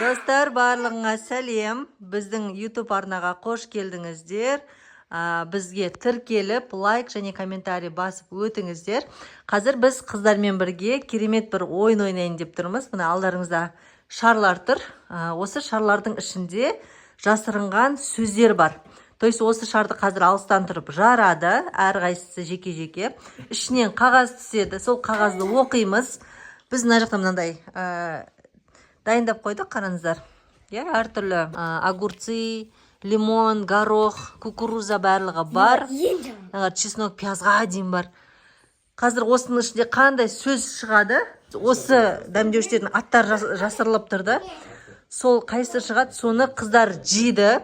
Достар, барлығыңа сәлем! Біздің YouTube арнаға қош келдіңіздер. Бізге тіркеліп, лайк және комментарий басып өтіңіздер. Қазір біз қыздармен бірге керемет бір ойын ойнайын деп тұрмыз. Мына алдарыңызда шарлар тұр. Осы шарлардың ішінде жасырынған сөздер бар. То есть осы шарды қазір алыстан тұрып жарады, әрқайсысы жеке-жеке. Ішінен қағаз түседі, сол қағазды оқимыз. Біз мына жақта мынандай дайындап қойдық, қараңыздар, иә, әртүрлі огурцы, лимон, горох, кукуруза, барлығы бар. Ең жаман. Чеснок, пиязға дейін бар. Қазір осының ішінде қандай сөз шығады, осы дәмдеуіштердің аттары жасырылып тұр да, сол қайсысы шығады, соны қыздар жейді.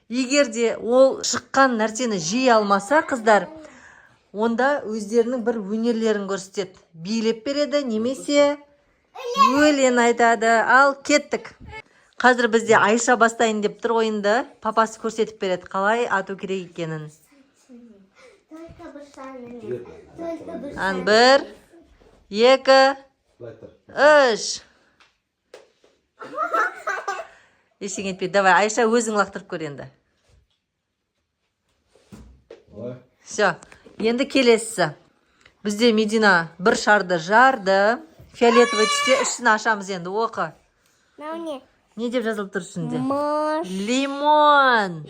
Егер де ол шыққан нәрсені жей алмаса қыздар, онда өздерінің бір өнерлерін көрсетеді: билеп береді немесе өлең айтады. Ал кеттік! Қазір бізде Айша бастайын деп тұр ойынды. Папасы көрсетіп береді қалай ату керек екенін. Только бір шар. Только бір. Ан, бір, екі, Былай тұр. үш. Ештеңе етпейді. Давай, Айша, өзің лақтырып көр енді. Былай. Все, енді келесісі. Бізде Медина бір шарды жарды, фиолетовый түсте. Ішін ашамыз енді, оқы. Мынау не? Не деп жазылып тұр ішінде? Маш. Лимон.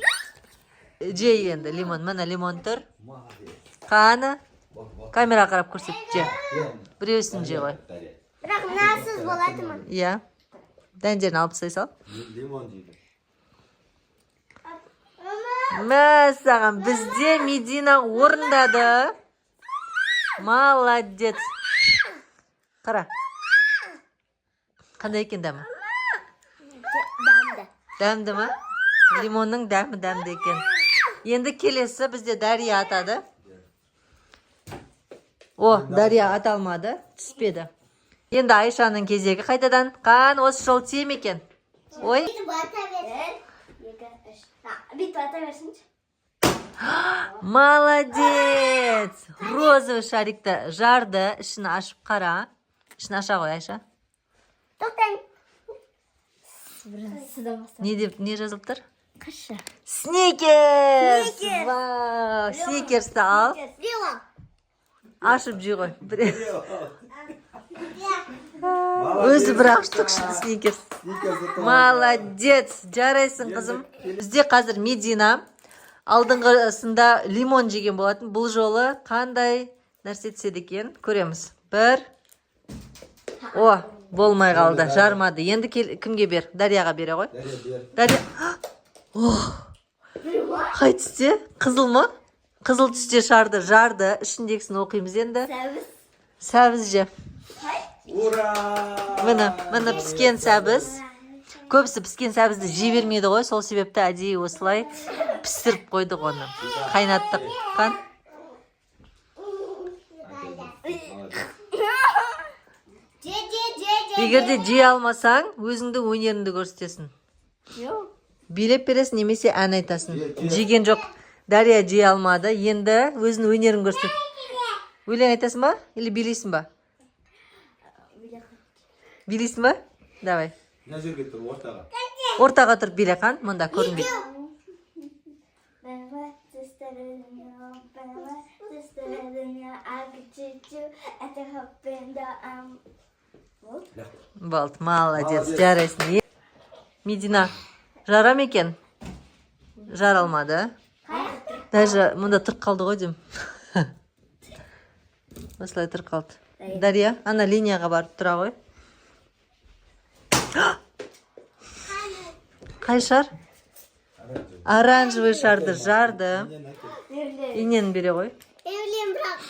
Же енді лимон. Міне, лимон тұр. Қаны, камераға қарап көрсет, же. Біреусін же ғой. Дарья. Бірақ мынасыз болады ма? Иә, дәндерін алып тастай сал. Лимон жейді. Мәссаған, бізде Медина орындады, молодец! Қара, қандай екен дәмі? Дәмді. Дәмді ма? Лимонның дәмі дәмді екен. Енді келесі бізде Дария атады. О, Дария ата алмады, түспеді. Енді Айшаның кезегі қайтадан. Қан, осы жолы тие ме екен? Ой! Бүйтіп ата бер. Бір, екі, үш. Бүйтіп ата берсінші. Молодец! Розовый шарикті жарды. Ішін ашып қара. Ішін аша ғой, Айша. Тоқтаң. Сыдамаса. Не деп, не жазылып тұр? Қашы. Сникерс! Сникерс. Вау, Сникерсті ал. Лимон. Ашып жей ғой. Өзі бір ақ штук шықты Сникерс. Молодец, жарайсың, қызым! Бізде қазір Медина алдыңғысында лимон жеген болатын. Бұл жолы қандай нәрсе түседі екен, көреміз. Бір, о, болмай қалды, жармады. Енді кімге бер? Дарияға бере ғой. Дарья, бер. Дария. О, қай түсте? Қызыл ма? Қызыл түсте шарды жарды. Ішіндегісін оқимыз енді. Сәбіз. Сәбіз же. Ура! Міне, міне, піскен сәбіз. Көбісі піскен сәбізді жей бермейді ғой, сол себепті әдейі осылай пісіріп қойдық, оны қайнаттық. Қан. Молодец. Же, же, же, же. Егер де жей алмасаң, өзіңді өнеріңді көрсетесің. Жоқ. Билеп бересің немесе ән айтасың. Же, же. Жеген жоқ, Дария жей алмады. Енді өзінің өнерін көрсет. Өлең айтасың ба или билейсің ба? Билейсің ба? Давай. Мына жерге тұр, ортаға. Ортаға тұрып биле, қан, мұнда көрінбейді. Ben var ben var Болды. Болды, молодец! Молодец. Жарайсың. Медина жара ма екен? Жара алмады. Даже мұнда тұрып қалды ғой деймін, осылай тұрып қалды. Дария, ана линияға барып тұра ғой. Қай шар? Оранжевый шарды жарды. Инені бере ғой. Евлем, бірақ.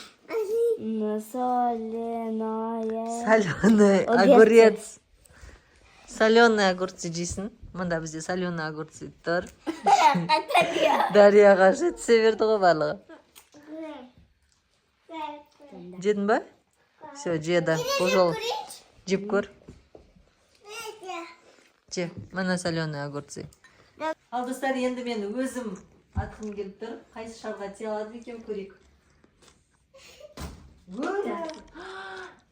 Соленое. Соленый огурец. Соленый огурцы жейсің. Мында бізде соленый огурцы тұр. Дарияға жетісе берді ғой барлығы. Жедің ба? Все, жеді. Бұл жолы жеп көр. Же, міне, соленый огурцы. Ал, достар, енді мен өзім атқым келіп тұр. Қайсы шарға тие алады екен, көрейік. Ура!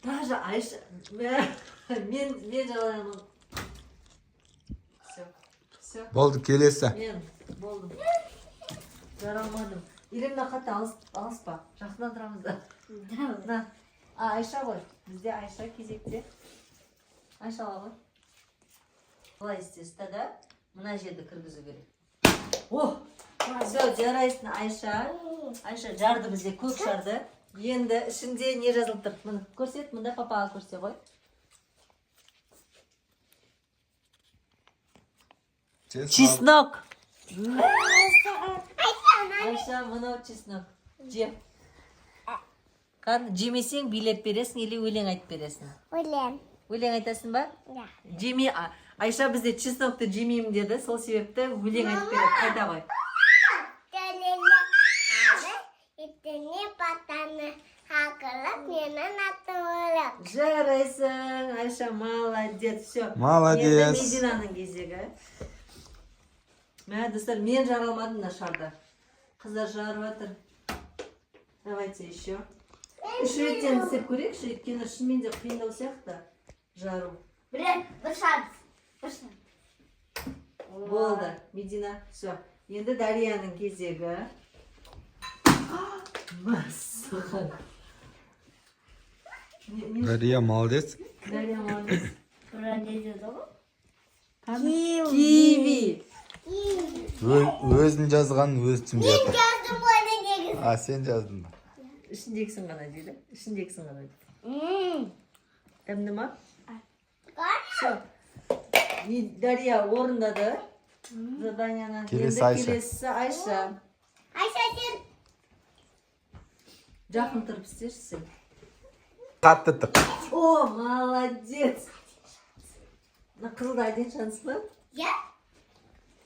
Даже Айша, мен жалаймын. Все. Болды, келесі. Мен болдым. Жара алмадым. Или мына қатты алыс, алыспа. Жақыннан тұрамыз да. На. А, Айша ғой. Бізде Айша кезекте. Айша ала ғой. Былай істесті да, мына жерді кіргізу керек. О! Все, жарайсың, Айша. Айша жарды, бізде көк шарды. Енді ішінде не жазылып тұр? Міне, көрсет, мында папаға көрсе ғой. Чеснок. Айша, мынау чеснок. Же. Қан, жемесең, билеп бересің или өлең айтып бересің? Өлең. Өлең айтасың ба? Иә. Жеме, Айша бізде чеснокты жемеймін деді, сол себепті өлең айтып береді. Айта ғой. Тіліне қары, етіне батаны, хақылып менің атым өліп. Жарайсың, Айша, молодец. Все. Молодец. Енді Мединаның кезегі. Мә, достар, мен жара алмадым мына шарды. Қыздар жарып жатыр. Давайте еще. Үш реттен істеп көрейікші, өйткені шынымен де қиындау сияқты жару. Бір, бір шанс. Бір шанс. Болды, Медина, все. Енді Дарияның кезегі. Мәссаған. Дария молодец. Дария молодец. Бұра не деді ғой? Киви. Өзін жазған өзі түсінбей Мен жатыр. жаздым оны негізі. А, сен жаздың ба? Ішіндегісін ғана дейді. Ішіндегісін ғана дейді. Дәмді ма? Все. Дария орындады заданияны. Келесі Енді Айша. келесі Айша. Айша, сен. Жақын тұрып істеші сен. Қатты тық. О, молодец. Мына қызылда один шанс па? Иә.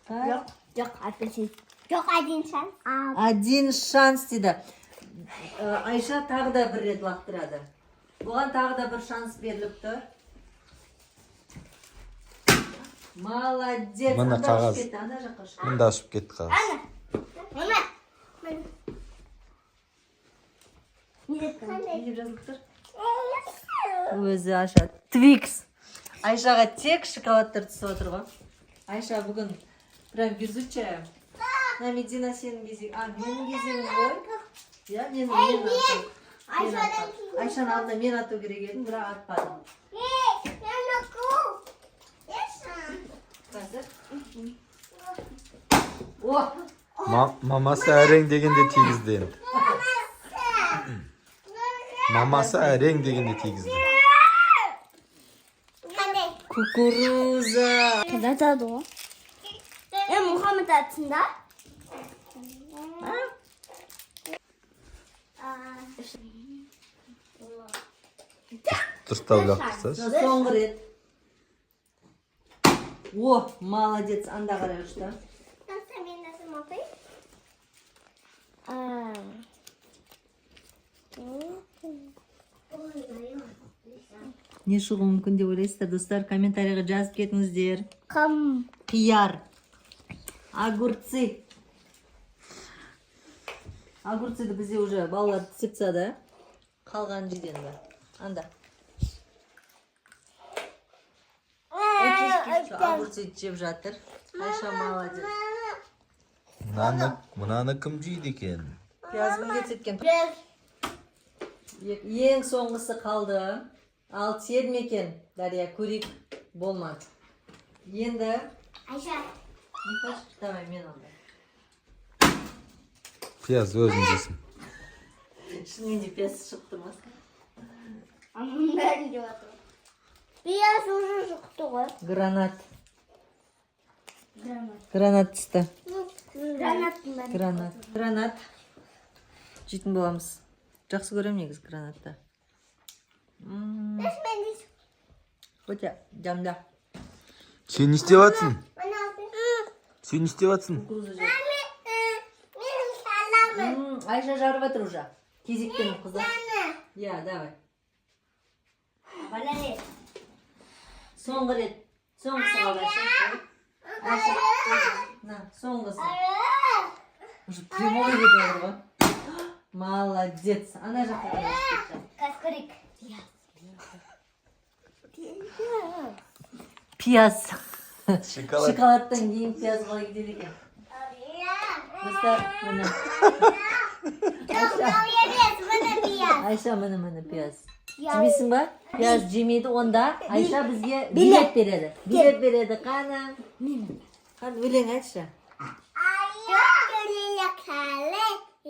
А? Жоқ, жоқ, апельсин. Жоқ, один шанс. Один шанс дейді. Айша тағы да бір рет лақтырады. Бұған тағы да бір шанс беріліп тұр. Молодец. Міне Анда ұшып қағаз. кетті, ана жаққа ұшып. Мында ұшып кетті қағаз. Ана. Мына. Мына. Не деп Не деп жазылып тұр? Өзі ашады. Твикс. Айшаға тек шоколадтар түсіп отыр ғой. Айша бүгін прям везучая. Мына, Медина, сенің кезегің. А, менің кезегім ғой. Иә, мен ату. Мен Айшадан атпадым. Айшаның алдында мен ату керек едім, бірақ атпадым. Ей, мен оқу. Қазір. О, Мамасы әрең дегенде тигізді енді. Мамасы әрең дегенде тигізді. Қандай? Кукуруза. Қандай атады ғой? Е, Мұхаммед атсын да? А? Дұрыстап лақтырсашы. Соңғы рет. О, молодец, анда қарай ұшты. Мен nasıl yapayım? Не шығуы мүмкін деп ойлайсыздар, достар? Комментарийға жазып кетіңіздер. Кім? Қияр. Огурцы. Огурцыды бізде уже балалар тістеп тастады. Қалғанын жейді енді. Анда. Огурцы жеп жатыр. Айша молодец. Мынаны кім жейді екен? Пияз кімге түседі екен? Бір. Ең соңғысы қалды. Ал тиеді ме екен? Дария, көрейік. Болмады. Енді Айша. не хочешь? Давай мен онда. Пияз өзің жейсің. Шынымен де пияз шығып тұр ма? Аның бәрін жеп жатыр. Пияз уже шықты ғой. Гранат. Гранат. Гранат түсті. Гранаттың бәрін. Гранат. Гранат. Жейтін боламыз. Жақсы көремін негізі гранатты. Мен де. Өте дәмді. Сен не істеп жатсың? Мына. Сен не істеп жатсың? Кукуруза жеп. Мен саламын. Айша жарып жатыр уже. Кезекпен, қыздар. Иә, давай. Бала. Соңғы рет. Соңғысы қалды, Айша. Айша. На, соңғысы. Уже прямой кетіп жатыр ғой. Молодец. Ана жаққа қарай ұшып кетті. Қазір көрейік. Пияз. Шоколад. Шоколадтан кейін пияз қалай кетеді екен? Достар, міне. Жоқ, емес, міне пияз. Айша, міне, міне пияз. Жемейсің ба? Пияз жемейді. Онда Айша бізге билет береді. Билет береді. Қана. Қане, өлең айтшы.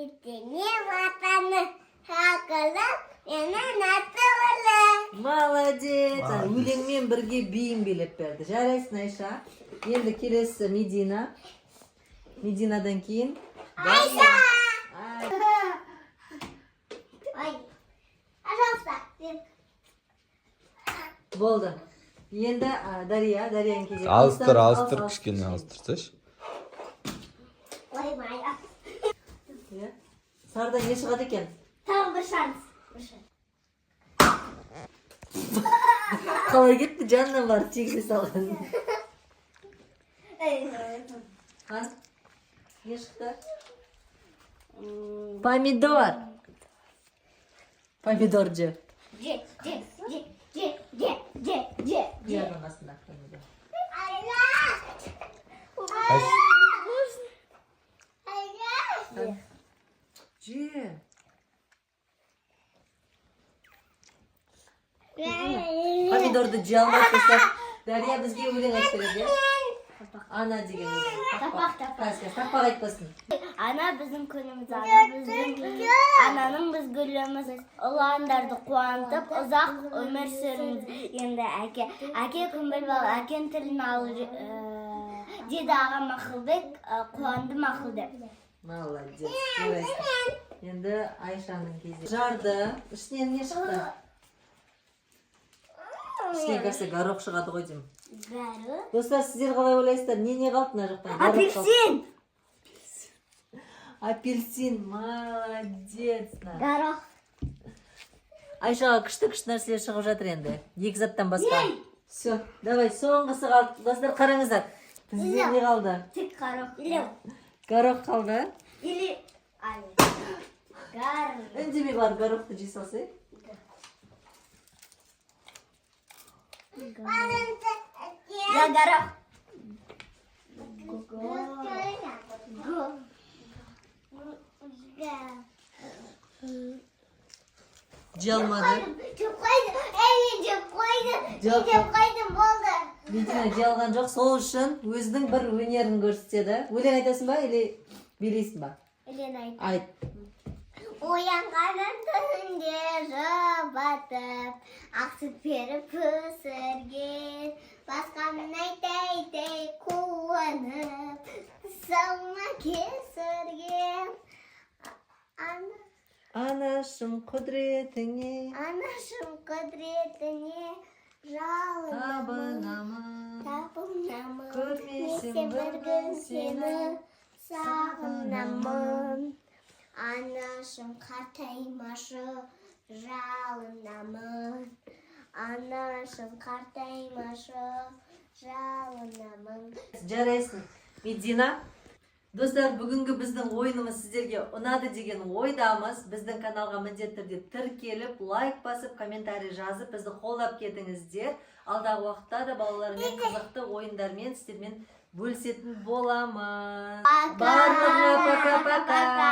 Итіне ватаны, хақылы, менің атылы. Молодец. Өлеңмен бірге биін билеп берді. Жарайсың, Айша. Енді келесі Медина. Мединадан кейін Айша! Ай, Ой, пожалуйста. Болды. Енді Дария, Дарияның кезегі. Алыстыр, Алыс, алыстыр, алыс, кішкене алыстырсайшы. Ой, мая. Иә. Сарыдан не шығады екен? Тағы бір шанс. Бір шанс. Қалай кетті, жанына барып тигізе салған. А? Не шықты? Помидор. Помидор же. Же, же, же, же, же, же, же, же. Қиярдың қасында помидор. Қайсы? Айла! Же. Помидорды жей алмайды, достар. Дария бізге өлең айтып береді, иә? Ана деген өлең. Тақпақ, тақпақ. Қазір, тақпақ айтпасын. Ана біздің күніміз, ана біздің, ананың біз гүліміз, ұландарды қуантып, ұзақ өмір сүріңіз. Енді әке, әке күн бала, әкенің тілін ал, деді ағам Ақылбек, қуанды мақұл деп. Молодец. Жарайсың. Енді Айшаның кезегі. Жарды. Ішінен не шықты? Ішінен, кажется, горох шығады ғой деймін. Бәрі. Достар, сіздер қалай ойлайсыздар? Не қалды мына жақтан? Горох қалды. Апельсин! Апельсин. Молодец. На. Горох. Айшаға күшті күшті нәрселер шығып жатыр енді. Екі заттан басқа. Все, давай, соңғысы қалды. Достар, қараңыздар. Бізде не қалды? Тек горох. Или, Горох қалды. или, ай, гар. Үндемей барып горохты жей салсай. Я горох. Го. Го. Жей алмады. Жеп қойдым, ей, мен жеп қойдым, мен Жоқ. жеп қойдым, болды. Медина жей алған жоқ. Сол үшін өзінің бір өнерін көрсетеді. Өлең айтасың ба или билейсің ба? Елена айт. Айт. Оянғанын түнде жұбатып, ақ сүт беріп пісірген, басқаның айтай қуанып, салма кесірген. Ана, Анашым, құдіретіңе анашым, құдіретіне жалынамын. табынамын. Табынамын. Көрмесем Көрмесем бір бір күн күн сені сені сағынамын. Анашым, қартаймашы, жалынамын. Анашым, қартаймашы, жалынамын. Жарайсың, Медина. Достар, бүгінгі біздің ойынымыз сіздерге ұнады деген ойдамыз. Біздің каналға міндетті түрде тіркеліп, лайк басып, комментарий жазып, бізді қолдап кетіңіздер. Алдағы уақытта да балалармен қызықты ойындармен сіздермен бөлісетін боламыз. Барлығына пока пока. Пока.